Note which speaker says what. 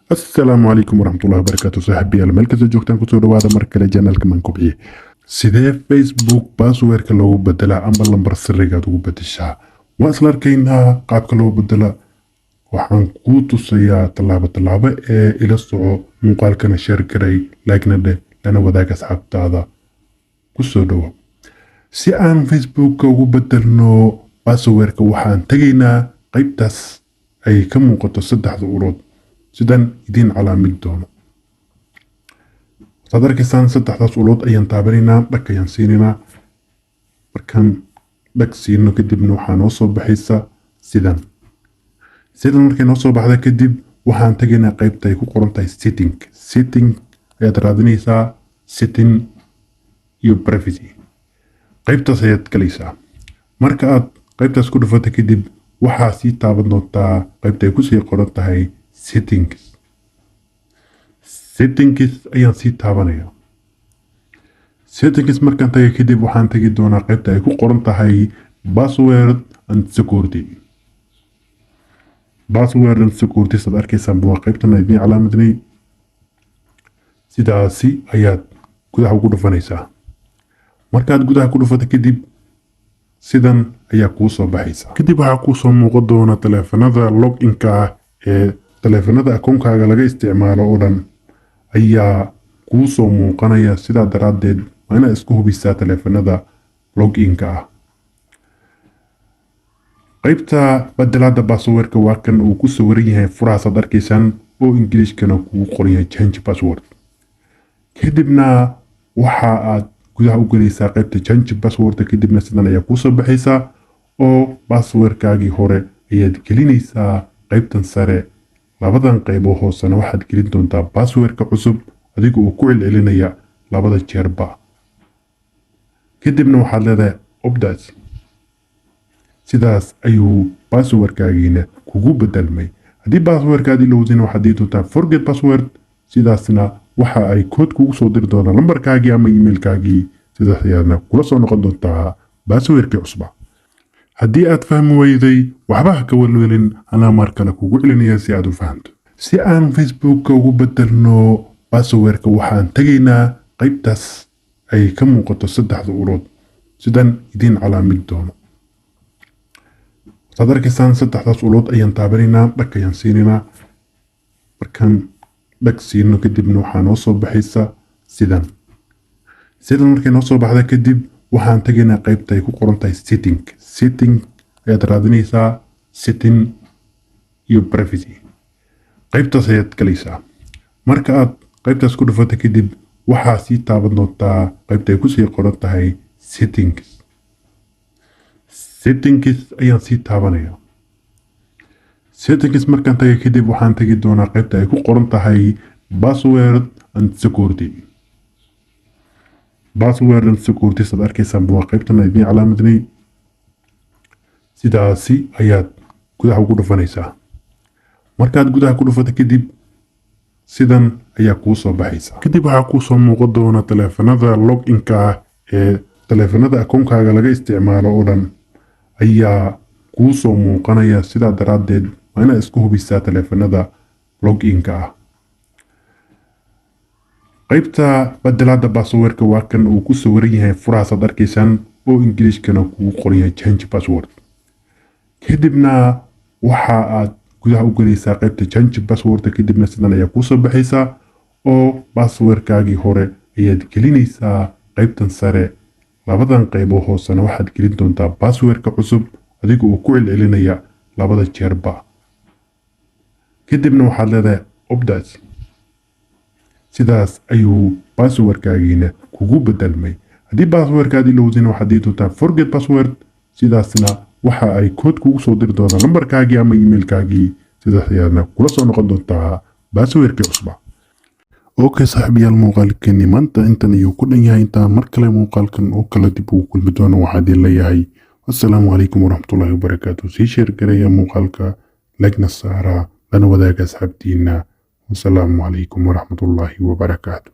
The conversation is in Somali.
Speaker 1: Asalaamu calaykum waraxmatullahi wabarakaatu. Saaxiibayaal, meel kasta joogtaan, kusoo dhawaada mar kale channelka Man Kobciye. Sidee Facebook passwordka loogu bedelaa ama lambar sirigaad ugu bedeshaa? Waan isla arkaynaa qaabka loo bedela. Waxaan kuu tusayaa tallaabo tallaabo ee ila soco. Muuqaalkana share garay, like-na dheh, lana wadaag asxaabtaada. Kusoo dhawo. Si aan Facebooka ugu bedelno passwordka, waxaan tegaynaa qaybtaas ay ka muuqato saddexda ulood, sidaan idiin calaamid doono. Waad arkaysaan, saddexdaas ulood ayaan taabanaynaa, dhag ayaan siinaynaa. Markaan dhag siino kadibna waxaa noo soo baxaysa sidan. Sidan markay noo soo baxda kadib, waxaan tegaynaa qaybta ay ku qoran tahay setting. Setting ayaad raadinaysaa, setting iyo privacy, qaybtaas ayaad galaysaa. Marka aad qaybtaas ku dhufato kadib, waxaa sii taaban doontaa qaybta ay kusii qoran tahay settings. Settings ayaan sii taabanaya. Settings markaan tagay kadib, waxaan tegi doonaa qaybta ay ku qoran tahay password and security. Password and security, saad arkaysaan, waa qaybtan idiin calaamadnay. Sidaasi ayaad gudaha ugu dhufanaysaa. Markaad gudaha ku dhufato kadib, sidan ayaa kuu soo baxaysa. Kadib waxaa kuu soo muuqan doona taleefanada login-ka ah ee taleefanada akoonkaaga laga isticmaalo oo dhan ayaa kuu soo muuqanaya. Sidaa daraaddeed waa inaad isku hubisaa taleefanada login-ka ah. Qaybta bedelaada passwordka waa kan uu ku sawiran yahay furahaasaad arkaysaan, oo Ingiliishkana kugu qoran yahay change password. Kadibna waxa aad gudaha u gelaysaa qaybta change password. Kadibna sidan ayaa kuusoo baxaysaa, oo passwordkaagii hore ayaad gelinaysaa qaybtan sare. Labadan qaybo hoosena waxaad gelin doontaa passwordka cusub, adiga oo ku celcelinaya labada jeerba. Kadibna waxaad leedahay update. Sidaas ayuu passwordkaagiina kugu bedelmay. Haddii passwordkaad ilowdina, waxaad dhihi doontaa forget password. Sidaasna waxa ay code kugu soo diri doonaa lambarkaagii ama emailkaagii. Sidaas ayaadna kula soo noqon doontaa passwordkii cusba. Haddii aad fahmi weyday, waxba ha ka welwelin, anaa mar kale kugu celinaya si aad u fahamto. Si aan Facebooka ugu bedelno passwordka, waxaan tegaynaa qaybtaas ay ka muuqato saddexda ulood, sidaan idiin calaamid doono. Waad arkaysaan, saddexdaas ulood ayaan taabanaynaa, dhag ayaan siinaynaa. Markaan dhag siino kadibna, waxaa noo soo baxaysa sidan. Sidan markay noo soo baxda kadib, waxaan tegaynaa qaybta ay ku qoran tahay setting. Setting ayaad raadinaysaa, setting iyo privacy, qaybtaas ayaad galaysaa. Marka aad qaybtaas ku dhufato kadib, waxaa sii taaban doontaa qaybta ay kusii qoran tahay settings. Settings ayaan sii taabanaya. Settings markaan tagay kadib, waxaan tegi doonaa qaybta ay ku qoran tahay password and security. Password and security, saad arkaysaan, waa qaybtan idiin calaamadnay. Sidaasi ayaad gudaha ugu dhufanaysaa. Markaad gudaha ku dhufato kadib, sidan ayaa kuu soo baxaysa. Kadib waxaa kuu soo muuqan doona taleefanada login-ka ah ee taleefanada akoonkaaga laga isticmaalo oo dhan ayaa kuu soo muuqanaya. Sidaa daraaddeed waa inaad isku hubisaa taleefanada login-ka ah. Qaybta bedelaada passwordka waa kan uu ku sawiran yahay furahaasaad arkaysaan, oo Ingiliishkana kugu qoran yahay change password. Kadibna waxa aad gudaha u gelaysaa qaybta change password. Kadibna sidan ayaa kuusoo baxaysaa, oo passwordkaagii hore ayaad gelinaysaa qaybtan sare. Labadan qaybo hoosena waxaad gelin doontaa passwordka cusub, adiga oo ku celcelinaya labada jeerba. Kadibna waxaad leedahay update. Sidaas ayuu passwordkaagiina kugu bedelmay. Haddii passwordkaad ilowdina, waxaad dhihi doontaa forget password. Sidaasna waxa ay code kugu soo diri doontaa lambarkaagii ama emailkaagii. Sidaas ayaadna kula soo noqon doontaa passwordkii cusba. Okay saaxiibayaal, muuqaalkeeni maanta intan ayuu ku dhan yahay. Intaan mar kale muuqaalkan oo kale dib ugu kulmi doono, waxaa idin leeyahay assalaamu calaykum waraxmatullaahi wabarakaatu. Sii share gareeya muuqaalka, like-na saara, lana wadaaga asxaabtiina. Wasalaamu calaykum waraxmatullaahi wabarakaatu.